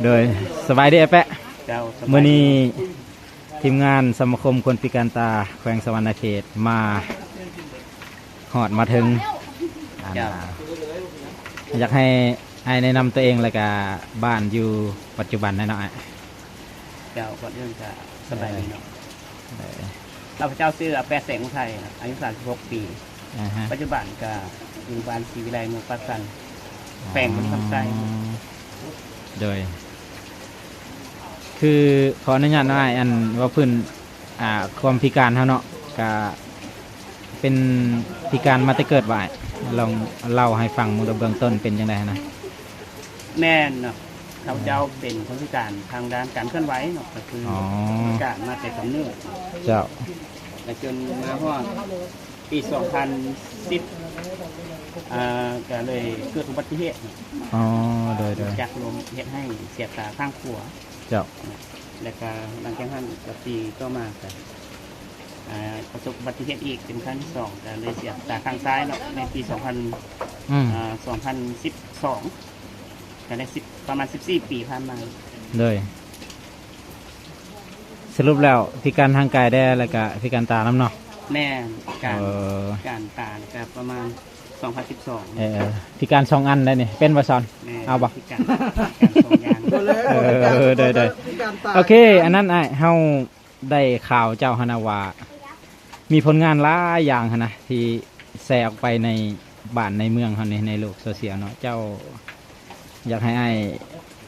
ໂດຍ ສະບາຍດີອ້າຍແປະ. ເຈົ້າ ສະບາຍດີ. ມື້ນີ້ທີມງານສະມາຄົມຄົນພິການຕາແຂວງສະຫວັນນະເຂດມາຮອດມາເຖິງ ອັນ ເຈົ້າ ຢາກໃຫ້ອ້າຍແນະນຳຕົວເອງ ແລ້ວກະບ້ານຢູ່ປັດຈຸບັນແດ່ເນາະອ້າຍ. ເຈົ້າ ກ່ອນອື່ນກະສະບາຍດີເນາະ. ເອີ ຂ້າພະເຈົ້າຊື່ອາແປະ ແສງອຸໄທ ອາຍຸສາມສິບຫົກປີ. ອາຮະ ປັດຈຸບັນກະຢູ່ບ້ານສີວິໄລ ເມືອງປາກຊັນ ອໍ ແຂວງບໍລິຄຳໄຊ. ໂດຍ ຄືຂໍອະນຸຍາດເນາະອ້າຍ ອັນ ເວົ້າພື້ນ ອ່າ ຄວາມພິການເຮົາເນາະ ກະເປັນພິການມາແຕ່ເກີດບໍ່ອ້າຍ? ລອງເລົ່າໃຫ້ຟັງເບິ່ງເບື້ອງຕົ້ນເປັນຈັ່ງໃດຫັ້ນນະ? ແມ່ນເນາະ ຂ້າພະເຈົ້າເປັນຄົນພິການທາງດ້ານການເຄື່ອນໄຫວເນາະ ກໍຄື ອໍ ພິການມາແຕ່ກຳເນີດ. ເຈົ້າ ແລ້ວຈົນມາຮອດປີສອງພັນສິບ ອ່າ ກໍເລີຍເກີດອຸບັດຕິເຫດເນາະ. ອໍ ໂດຍໆ ຈັກລົ້ມເຮັດໃຫ້ເສຍຕາຂ້າງຂວາ. ເຈົ້າ ແລ້ວກໍຫຼັງຈາກນັ້ນກໍປີຕໍ່ມາກໍ ອ່າ ປະສົບອຸບັດຕິເຫດອີກເປັນຄັ້ງທີສອງ ກໍເລີຍເສຍຕາຂ້າງຊ້າຍເນາະ ໃນປີສອງພັນ ອືມ ອ່າ ສອງພັນສິບສອງ ກໍໄດ້ສິບ ປະມານສິບສີ່ປີຜ່ານມາ. ໂດຍ ສະຫຼຸບແລ້ວພິການທາງກາຍແດ່ ແລ້ວກະພິການຕານຳເນາະ? ແມ່ນ ພິການ ເອີ ພິການຕາ ແລ້ວກະປະມານສອງພັນສິບສອງ. ເອີ ພິການສອງອັນໄດ໋ນີ້ ເປັນບໍ່ຊອນ? ແມ່ນ ເອົາບໍ່? ພິການ ພິການສອງຢ່າງ. ເອີ ໂດຍໆ ພິການຕາ. ໂອເຄ ອັນນັ້ນອ້າຍ ເຮົາ ໄດ້ຂ່າວເຈົ້າຫັ້ນນະວ່າ ມີຜົນງານຫຼາຍຢ່າງຫັ້ນນະ ທີ່ແຊອອກໄປໃນບ້ານໃນເມືອງເຮົານີ້ ໃນໂລກໂຊຊຽວເນາະ. ເຈົ້າຢາກໃຫ້ອ້າຍ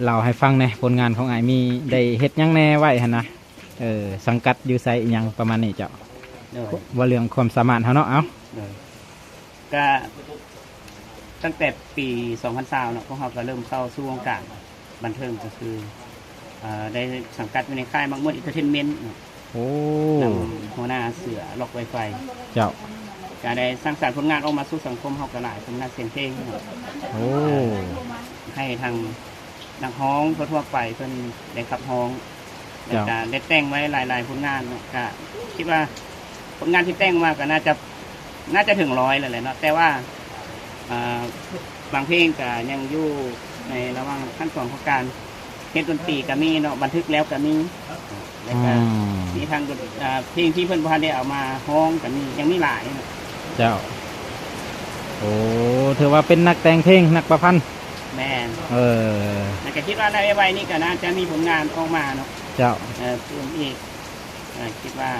ເລົ່າໃຫ້ຟັງແດ່ ຜົນງານຂອງອ້າຍມີໄດ້ເຮັດຫຍັງແດ່ໄວ້ຫັ້ນນະ? ເອີ ສັງກັດຢູ່ໃສ ອີ່ຫຍັງປະມານນີ້ເຈົ້າ. ໂດຍ ເວົ້າເລື່ອງຄວາມສາມາດເຮົາເນາະ. ເອົາ ໂດຍ ກະຕັ້ງແຕ່ປີສອງພັນຊາວເນາະ ພວກເຮົາກໍເລີ່ມເຂົ້າສູ່ວົງການບັນເທີງ ກໍຄື ເອີ ໄດ້ສັງກັດຢູ່ໃນຄ້າຍມັກມ່ວນເອັນເຕີເທນເມັນເນາະ. ໂອ້ ນຳຫົວໜ້າເສືອລັອກໄວໄຟ. ເຈົ້າ ກໍໄດ້ສ້າງສານຜົນງານອອກມາສູ່ສັງຄົມເຮົາກໍຫຼາຍ ຜົນງານສຽງເພງເນາະ. ໂອ້ ໃຫ້ທາງ ນັກຮ້ອງທົ່ວໆໄປເພິ່ນໄດ້ຂັບຮ້ອງ ແລ້ວ ເຈົ້າ ກະໄດ້ແຕ່ງໄວ້ຫຼາຍໆຜົນງານເນາະ. ກະຄິດວ່າຜົນງານທີ່ແຕ່ງມາກະໜ້າຈະ ໜ້າຈະເຖິງຮ້ອຍແລ້ວແຫຼະເນາະ ແຕ່ວ່າ ເອີ ບາງເພງກະຍັງຢູ່ໃນລະຫວ່າງຂັ້ນຕອນຂອງການເຮັດດົນຕີກະມີເນາະ ບັນທຶກແລ້ວກະມີ. ແລ້ວກະ ອືມ ມີທັງ ເອີ ເພງທີ່ເພິ່ນບໍ່ທັນໄດ້ເອົາມາຮ້ອງກະມີ ຍັງມີຫຼາຍເນາະ. ເຈົ້າ ໂອ້ ຖືວ່າເປັນນັກແຕ່ງເພງ ນັກປະພັນ. ແມ່ນ ເອີ ແລ້ວກະຄິດວ່າໃນໄວໆນີ້ກະໜ້າຈະມີຜົນງານອອກມາເນາະ. ເຈົ້າ ເອີ ເພີ່ມອີກ ເອີ ຄິດວ່າ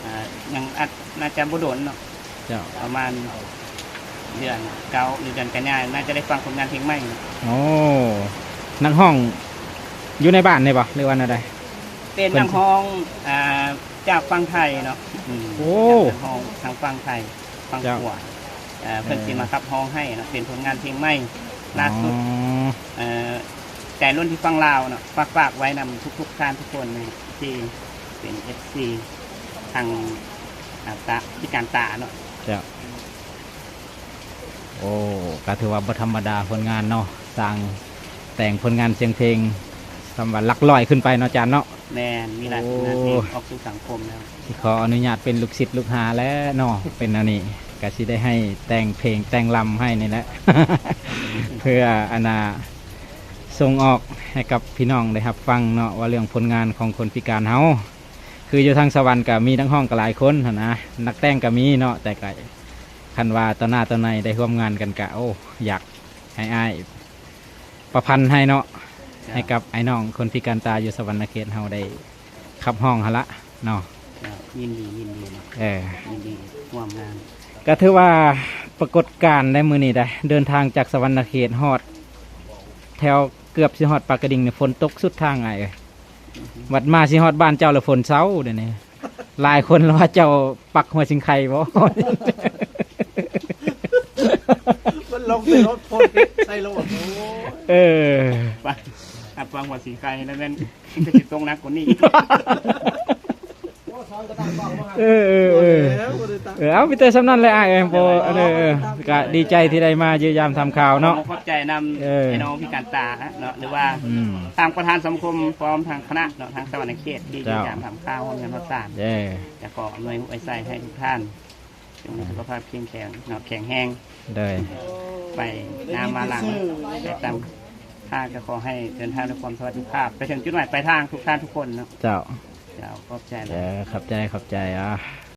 ເອີ ຍັງອາດ ໜ້າຈະບໍ່ດົນເນາະ. ເຈົ້າ ປະມານເດືອນເກົ້າ ຫຼືເດືອນກັນຍາ ໜ້າຈະໄດ້ຟັງຜົນງານເພງໃໝ່. ໂອ້ ນັກຮ້ອງຢູ່ໃນບ້ານນີ້ບໍ່ ຫຼືວ່າແນວໃດ? ເປັນ ເພິ່ນ ນັກຮ້ອງ ອ່າ ຈາກຝັ່ງໄທເນາະ. ອືມ ໂອ້ ຈາກນັກຮ້ອງທາງຝັ່ງໄທ ຝັ່ງ ເຈົ້າ ຂວາ ເອີ ເພິ່ນ ເອີ ຊິມາຂັບຮ້ອງໃຫ້ເນາະ ເປັນຜົນງານເພງໃໝ່ ອໍ ລ່າສຸດ ເອີ ໃຈລົ້ນທີ່ຝັ່ງລາວເນາະ. ຝາກ ຝາກໄວ້ນຳທຸກໆທ່ານທຸກຄົນນະ ທີ່ເປັນເອັຟຊີທາງ ອ່າ ຕາ ພິການຕາເນາະ. ເຈົ້າ ໂອ້ ກໍຖືວ່າບໍ່ທຳມະດາຜົນງານເນາະ ສ້າງແຕ່ງຜົນງານສຽງເພງ ສ່ຳວ່າຫຼັກຮ້ອຍຂຶ້ນໄປເນາະ ຈານເນາະ. ແມ່ນ ມີຫຼາຍ ໂອ້ ຜົນງານເພງອອກສູ່ສັງຄົມແລ້ວ. ຊິຂໍອະນຸຍາດເປັນລູກສິດລູກຫາແຫຼະເນາະ ເປັນແນວນີ້ ກໍຊິໄດ້ໃຫ້ແຕ່ງເພງແຕ່ງລຳໃຫ້ນີ້ແຫຼະ ເພື່ອ ອັນນ່າ ສົ່ງອອກໃຫ້ກັບພີ່ນ້ອງໄດ້ຮັບຟັງເນາະ ວ່າເລື່ອງຜົນງານຂອງຄົນພິການເຮົາ ຄືຢູ່ທາງສະຫວັນກໍມີນັກຮ້ອງກໍຫຼາຍຄົນຫັ້ນນະ ນັກແຕ່ງກໍມີເນາະ ແຕ່ກໍ ຄັນວ່າຕໍ່ໜ້າຕໍ່ໃນໄດ້ຮ່ວມງານກັນກະ ໂອ້ ຢາກໃຫ້ອ້າຍປະພັນໃຫ້ເນາະ ເຈົ້າ ໃຫ້ກັບອ້າຍນ້ອງຄົນພິການຕາຢູ່ສະຫວັນນະເຂດເຮົາໄດ້ຂັບຮ້ອງຫັ້ນລະເນາະ. ເຈົ້າ ຍິນດີ ຍິນດີ ເອີ ຍິນດີຮ່ວມງານ. ກະຖືວ່າປາກົດການໄດ໋ມື້ນີ້ໄດ໋ ເດີນທາງຈາກສະຫວັນນະເຂດຮອດແຖວເກືອບຊິຮອດປາກກະດິງນີ້ ຝົນຕົກສຸດທາງອ້າຍເອີຍ. ບັດມາຊິຮອດບ້ານເຈົ້າແລ້ວຝົນເຊົາ ດຽວນີ້ຫຼາຍຄົນລະວ່າເຈົ້າປັກຫົວສິງໄຄບໍ່? ມັນລົງໃສ່ລົດ ຝົນໃສ່ລົດ. ໂອ້ຍ ເອີ ໄປ ອັດວາງຫົວສິງໄຄແລ້ວແມ່ນ ມັນຈະຊິຕົກໜັກກວ່ານີ້. ເອີ ເອີ ເອີ ເອີ ເອົາ ມີແຕ່ສ່ຳນັ້ນແຫຼະອ້າຍເອີຍ. ບໍ່ ເອີ ກະດີໃຈທີ່ໄດ້ມາຢ້ຽມຢາມຖາມຂ່າວເນາະ. ຂໍຂອບໃຈນຳ ເອີ ພີ່ນ້ອງພິການຕາເນາະ ຫຼືວ່າ ອືມ ທາງປະທານສັງຄົມ ພ້ອມທາງຄະນະເນາະ ທາງສະຫວັນນະເຂດ ທີ່ຢ້ຽມຢາມຖາມຂ່າວ ຮ່ວມງານຮ່ວມສານ ເອີ ຈະຂໍອຳນວຍອວຍໄຊໃຫ້ທຸກທ່ານ ຈົ່ງມີສຸຂະພາບເຂັ້ມແຂງເນາະ ແຂງແຮງ ໂດຍ ໄປໜ້າມາຫຼັງ ໄປຕາມ ທາງກໍຂໍໃຫ້ເດີນທາງດ້ວຍຄວາມສະຫວັດດີພາບ ໄປເຖິງຈຸດໝາຍປາຍທາງທຸກທ່ານທຸກຄົນເນາະ. ເຈົ້າ ເຈົ້າ ຂອບໃຈຫຼາຍ. ເອີ ຂອບໃຈ ຂອບໃຈ. ອ່າ